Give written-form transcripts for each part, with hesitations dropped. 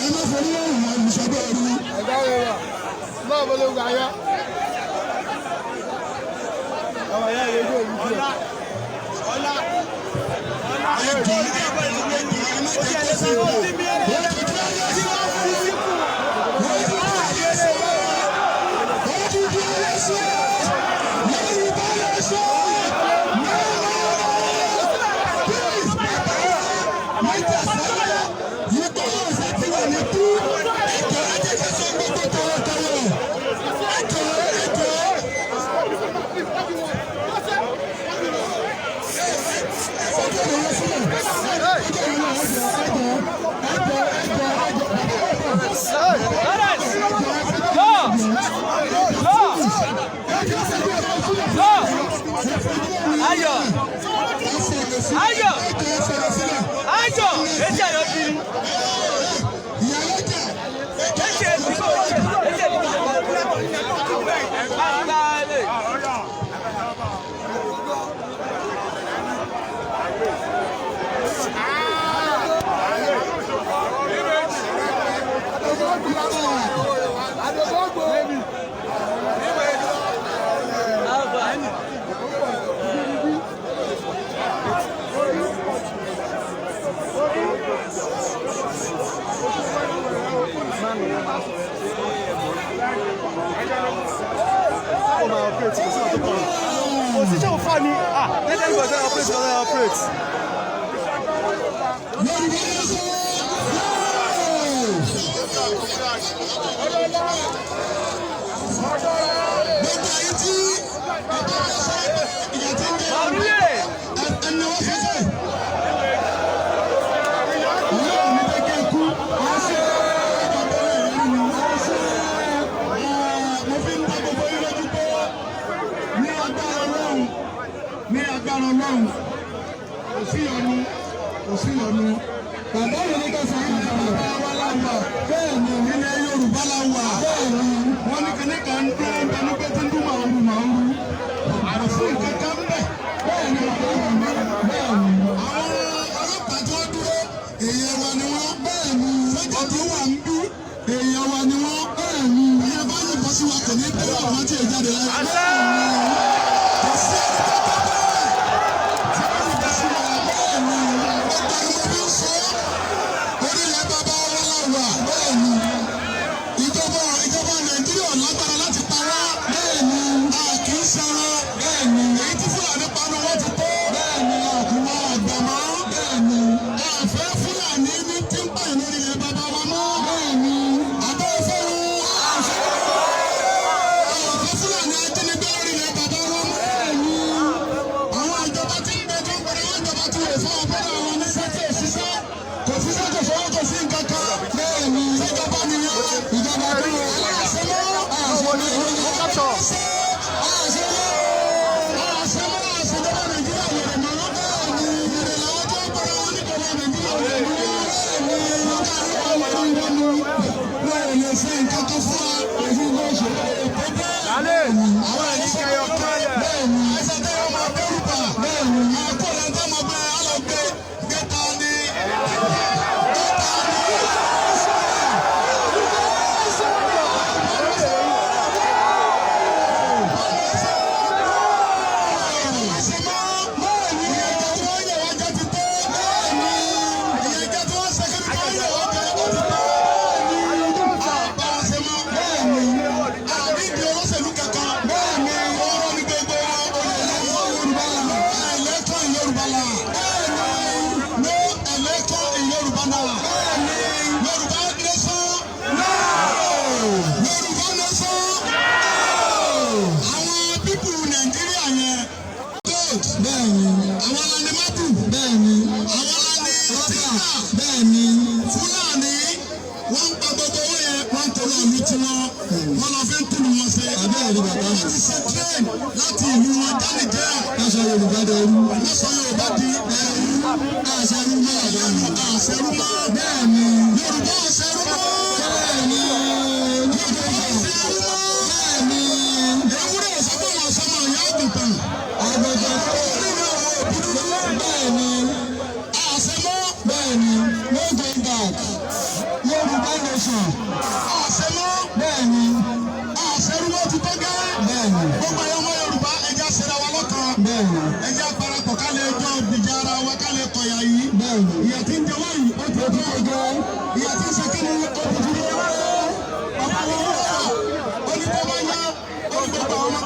Ẹ má forí ọ̀hún olùsọ̀bẹ̀ ẹrú. Ẹ̀dá rẹ̀ wà náà bọ́lá ogun ayá. Àwọn ẹ̀yà ìrẹ́jọ́ òru tiẹ̀. Ẹjọ́, ẹ má jẹ́ kó sí ibò. Odùduwà nation! Yorùbá nation! No, no, no! Please, bàbá májàsálẹ̀ Ìgbòho ọ̀sẹ̀ ti wà ní kú. Ẹjọ́, ẹ jẹ́ ká sọ gbogbo tọwọ́tọwọ́. Ẹjọ́, ẹjọ́. Ẹjọ́ ìrìn sílẹ̀. Ẹjọ́ ìrìn, ẹjọ́, ẹjọ́, ẹjọ́, ẹjọ́, ẹjọ́. Lawrence! Lọ! Lọ! Lọ! Ayọ̀! Ayọ̀! Ayọ̀! Etí ayọ̀ kiri. Etí etí kò etí etí kò. Agbálẹ̀. Àdògbò. Alba. Ó máa operate, kò sí ọ̀tọ̀ kan. Kò sí ṣé o fa ni. Ah, let everybody operate, let operate. Yorùbá nation! Gbogbo ayé tí ọba bá sọ pé ìyà tí ń jẹ Màrúyè. ẹni wọ́n sọ́sẹ̀. Ọlọ́run ní jẹ́ kí ẹ kú. Mo fi ń dá gbogbo yín lójú pé ní agbára Ọlọ́run, ní agbára Ọlọ́run, kò sí ìyọnu, kò sí ìyọnu. Bàbá mi ní ká sọ yìí, bàbá wa la wà. Bẹ́ẹ̀ ni, ilẹ̀ Yorùbá la wà. Bẹ́ẹ̀ ni, wọ́n ní kíní kan ń dún bẹnu pé tí ń dún màrú màrú. Kò sí nǹkan kan bẹ̀. Bẹ́ẹ̀ ni bàbá mi, bẹ́ẹ̀ ni. Àwọn ọlọ́pàá tí wọ́n dúró, èèyàn wa ni wọ́n. Bẹ́ẹ̀ ni, sọ́jà tí ó wà ń bí, èèyàn wa ni wọ́n. Bẹ́ẹ̀ ni, èèyàn bá yìnbọn sí wa, kò ní tó àwọn tí èèyàn jáde láyé. Kò sí ẹni tó tó bẹ́ẹ̀ tí wọ́n yìnbọn sí wa. Bẹ́ẹ̀ ni, gbogbo ẹni mo fi ń sọ, orílẹ̀ bàbá wa la wà. Bẹ́ẹ̀ ni, ìjọba Nàìjíríà lágbára láti pa wá. Bẹ́ẹ̀ ni, a kì í ṣẹran. Bẹ́ẹ̀ ni, èyí tí Fúlàní panu wọ́n ti tó. Bẹ́ẹ̀ ni, a kì í máa gbà mọ́. Bẹ́ẹ̀ ni, a fẹ́ Fúlàní ní tí ń pààyàn lórí ilẹ̀ bàbá wa mọ́. Bẹ́ẹ̀ ni, àbẹ́ fẹ́ wọn. A fẹ́ Fúlàní ajínigbé lórí ilẹ̀ bàbá wa mọ́. Bẹ́ẹ̀ ni, àwọn ìjọba tí ń bẹ tó ń gbọdọ̀ wọ́n ìjọba tí wọ́n fún ọgbọ́dọ̀ àwọn oníṣẹ́ tí ò ṣiṣẹ́, kò ṣiṣẹ́, kò fọwọ́, kò sí nǹkan kan. Bẹ́ẹ̀ ni, ṣèjọba nìyẹn, ìjọba tó aláṣẹ mọ́, àṣẹ mọ́, àṣẹ mọ́, àṣẹ mọ́, àṣẹjọba Nàìjíríà wèrè mọ́. Bẹ́ẹ̀ ni, wèrè làwọn tó ń gbọdọ̀ wọn níjọba Nàìjíríà, wèrè mọ́. Bẹ́ẹ̀ ni, wọ́n kárí wọn ní wọn ò lè ṣe nǹkan kan fún wa. Èyí ló ṣe tó bẹ́ẹ̀. Àwọn ẹ̀yìn kẹyọ bẹ́ẹ̀ ni ẹsẹ̀ tẹ́ wọ́n máa bẹ́rù bà. Bẹ́ẹ̀ ni, àkọọ́lẹ̀ tó máa bẹ alọ́gbé gẹ́ta ni gẹ́ta ni. Yorùbá nation! Yorùbá nation! Àwọn people Nàìjíríà yẹn, gold. Bẹ́ẹ̀ni. Àwọn la ní marble. Bẹ́ẹ̀ni. Àwọn la ní rọ́bà. Bẹ́ẹ̀ni. Fúlàní wọ́n ń pa gbogbo owó yẹn, wọ́n ń torí ìlú tiwọn, wọ́n lọ fi ń tùlù wọn ṣe. Abẹ́rẹ́ bàbá mi. Wọ́n ti ṣe train láti ìlú wọn já Nàìjíríà. Lọ́sọ̀ Yorùbá di ẹrú. Lọ́sọ̀ Yorùbá di ẹrú. Àṣẹrú mọ́, bàbá mi. Àṣẹrú mọ́. Bẹ́ẹ̀ni. Yorùbá àṣẹrú mọ́. Bẹ́ẹ̀ni. Yorùbá àṣẹrú mọ́. Bẹ́ẹ̀ni. Ewúrẹ́ ìsọgbọ́n ọ̀sọ́mọ ìyá àgùntàn.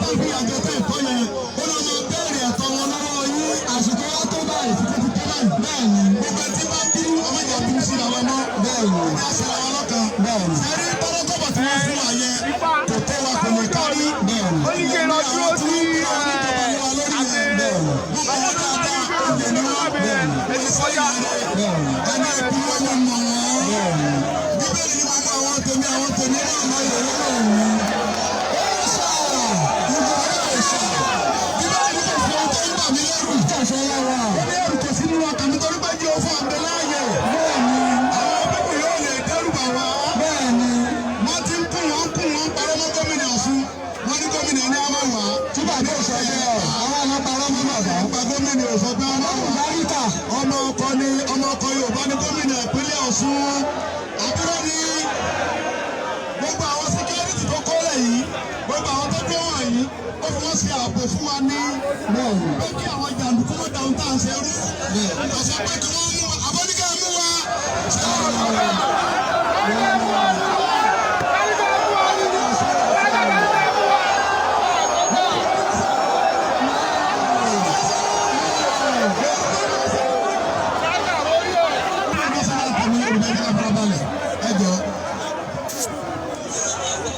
tó fi àjọ tó ẹ̀kọ́ yẹn ó lọ máa bẹ̀rẹ̀ ẹ̀tọ́ wọn lọ́wọ́ yín. Àsìkò wa tó báyìí títí ti tó báyìí. Bẹ́ẹ̀ni. Gbogbo ẹtí bá ń bínú ọmọ ìjà bínú sí ra wa mọ́. Bẹ́ẹ̀ni. Ní àṣẹ ra wa lọ́kàn. Bẹ́ẹ̀ni. Sẹ́rí tọ́lọ́kọ̀bọ̀ tí wọ́n fún wa yẹn kò tó wa kò lè kárí. Bẹ́ẹ̀ni. Ó ní kí n lọ dúró sí Ẹni ẹbí wọn ló mọ̀ wọ́n. Bíbélì ní gbogbo àwọn tèmi náà máa yẹ wọ́n lọ́wọ́. Ó ṣà ìjọba ìṣà. Bíbélì ní kò fi ohun tó ń bà mí lẹ́rù. Ó ní ẹ̀rù kò sí nínú ọkàn mi torí pé jẹ́ òfò àgbẹ̀ láàyè. Àwọn bíbù yóò lè dẹ́rù bà wá. Wọ́n ti ń kún wọn kún wọn parọ́ mọ́ gómìnà Ọ̀ṣun. Wọ́n ní gómìnà ní a máa wà. Tí bàbá ò sọ bẹ́ẹ̀, àwọn ọlọ́pàá mọ́ bàbá. Gba gómìnà ò sọ pé ọmọ wà. Ọmọ ọkọ ni ọmọ ọkọ Yorùbá ni gómìnà ìpínlẹ̀ Ọ̀ṣun. Àbúrò ni gbogbo àwọn síkírítì tó kọ́lẹ̀ yìí, gbogbo àwọn tó dé wọ̀nyí, ó fi wọ́n ṣe ààbò fún wa ní. Pé kí àwọn jàǹdùkú mọ̀ dáhùn tá à ń ṣe rú. Ọ̀sẹ̀ pé kí wọ́n mú wa, àbọ̀díkà mú wa.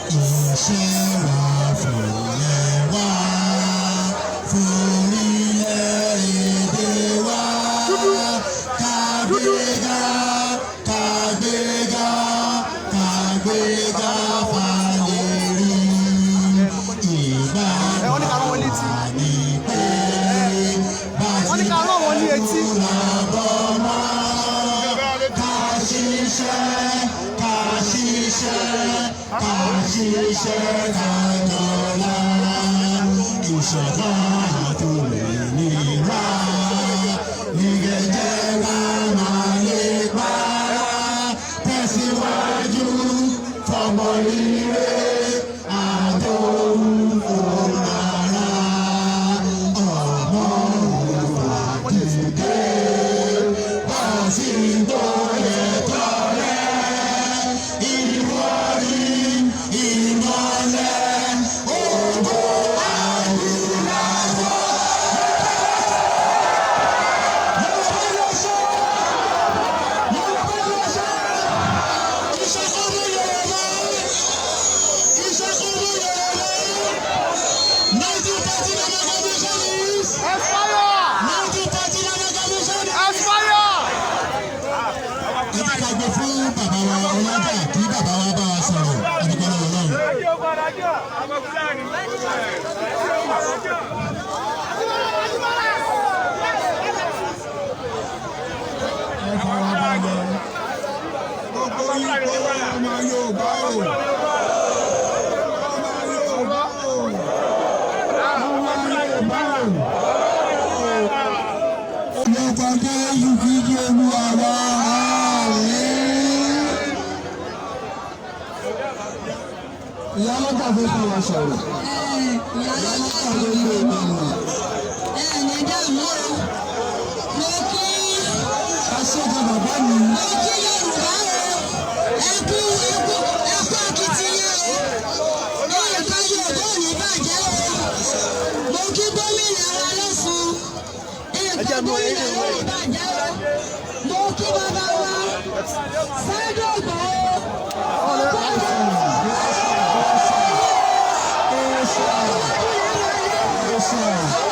Iṣẹ́ wa fòlẹ̀ wá forílẹ̀-èdè wa kàgbéga kàgbéga kàgbéga falẹ̀rí Ẹ wọ́n ní ká rán wọn létí. ìgbàgbọ́ ní pé bá Wọ́n ní ká rán wọn ní etí. làbọ̀ mọ́ ká ṣiṣẹ́ ká ṣiṣẹ́ ká ṣiṣẹ́ ká dọ́là ìṣọ̀kan àtòmìnira nígẹ̀jẹ̀ wa máa lè pa tẹ̀síwájú fọmọ rere àtòhun òrara ọmọ òwúrọ̀ dìde bá sí gbọ́dẹ̀ tọ́lẹ̀ ìwọ ni ìmọ̀lẹ̀ ògo adúláwọ̀. Yorùbá ló ṣe, Yorùbá ló ṣe, ìṣàkóso Yorùbá, ìṣàkóso Yorùbá, 1930 amalgamation is. Expire! 1930 amalgamation is. Expire! Ẹ jẹ́ ká gbé fún bàbá wa ọlọ́jà kí bàbá wa bá wa sọ̀rọ̀ àdúgbò lọ́wọ́ Ọlọ́run. Ẹ fara balẹ̀. Gbogbo ipò ọmọ Yorùbá o. Ọmọ Yorùbá o. Ọmọ Yorùbá o. Lórúkọ Jésù Kristi Olúwa wa. Àmín. Ìyá ọlọ́jà fẹ́ bá wa sọ̀rọ̀. Ìyá ọlọ́jà fẹ́ lé mi nù. Ẹ̀yin dààmú o. Mo kí Aṣọ́jà bàbá mi. mo kí Yorùbá o. Ẹ kú ẹ kú ẹ kú akitiyan o. Nǹkan Yorùbá ò ní bàjẹ́ o. Mo kí gómìnà wa lọ́sùn. Nǹkan gómìnà ò ní bàjẹ́ o. Mo kí bàbá wa Sunday Igboho. Ọkọ̀ àwọn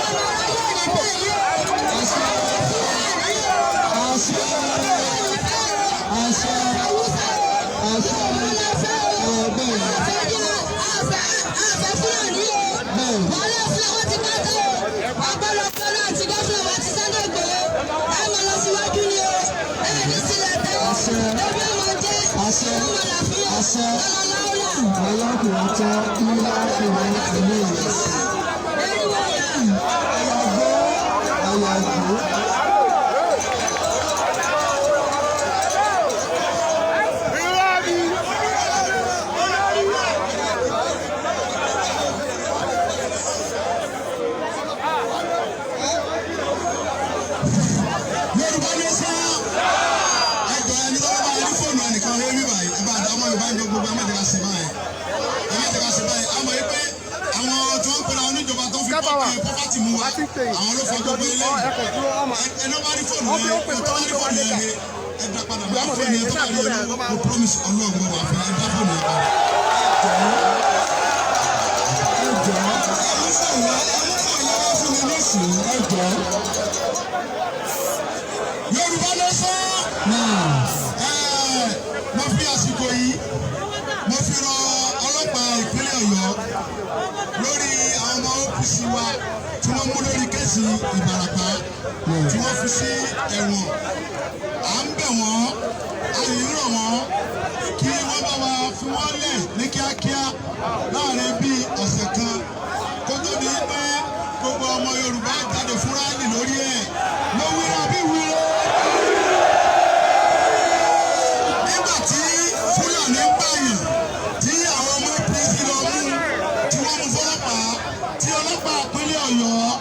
ọmọ aráyé ò ní tẹ̀lé o. Ọlọ́kùnrin tán ńlá ìwé ìlú rẹ̀. Àyàgbó àyàgbó. Yorùbá ló sọ ẹjọ ẹni tó bá ní fóònù ẹnìkan lórí báyìí ẹ bá dá ọmọ Yorùbá ń jọ gbogbo ẹ má jẹ́ ká ṣe báyìí ẹ má jẹ́ ká ṣe báyìí àmọ́ yìí pé àwọn tí wọ́n ń pera wọn Sky Power. Poverty mú wa. A ti ń pè yín. Àwọn ló fa Ẹjọ́ gbogbo dúró, eléyìí. ẹ kàn dúró, ọmọ. Ẹni bá rí fóònù Wọ́n fi yẹn, ó pè ẹ pé tó wọ́n bá ní rí kó wá fóònù yẹn lẹ́tà. he, ẹ dá padà. Ìgbà Máa mọ̀ fóònù bẹ́ẹ̀ yẹn tó yẹn bá rí náà olówó. tó bá Mo wọ. promise Ọlọ́run mo wà fún ẹ, dá fóònù yẹn padà. Ẹ jọ̀ọ́, ẹ mú fóònù yẹn, ẹ mú fóònù yẹn wá fún mi nísìnyí, ẹ jọ̀ọ́. Yorùbá ló sọ. Ẹ, mo fi àsìkò yìí, mo fi rọ ọlọ́pàá ìpínlẹ̀ Ọ̀yọ́ lórí àwọn ọmọ OPC wa tí wọ́n mú lórí case Ìbàràpá tí wọ́n fi sí ẹ̀wọ̀n. À ń bẹ̀ wọ́n, a yìí ń rọ̀ wọ́n kí wọ́n bá wa fi wọ́n lẹ̀ ní kíákíá láàrin bíi ọ̀sẹ̀ kan kó tó di pé gbogbo ọmọ Yorùbá jáde fún rally lórí ẹ̀. Mo wíra bí wíra nígbà tí Fúlàní ń pààyàn tí àwọn ọmọ APC lọ mú tí wọ́n mú fọlọ́pàá tí ọlọ́pàá ìpínlẹ̀ Ọ̀yọ́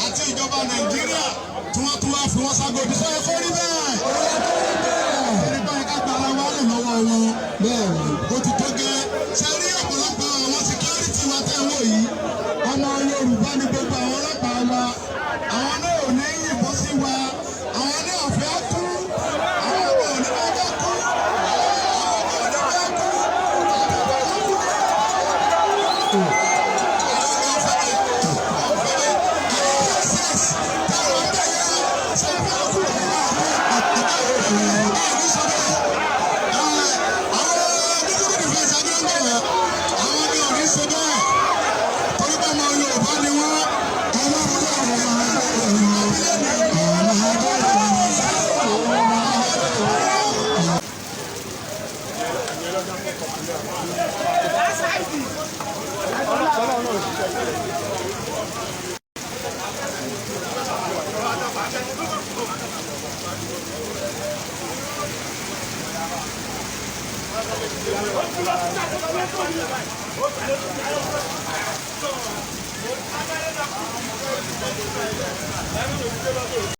àti ìjọba Nàìjíríà tí wọ́n tún wá fi wọ́n ságodi sọ yẹ kó rí bẹ́ẹ̀. Ẹni báyìí ká gba ara wa lè lọ́wọ́ wọn. Ó ti tó gẹ́. Ṣé rí ọ̀pọ̀lọpọ̀ àwọn security wa tẹ́ ń wò yìí? Ọmọ Yorùbá ni gbogbo àwọn ọlọ́pàá wa. Àwọn náà ò ní yìnbọn sí wa. Àwọn náà fẹ́ kú. Àwọn ọmọ ò ní fẹ́ kú. Àwọn ọmọ ò ní fẹ́ kú.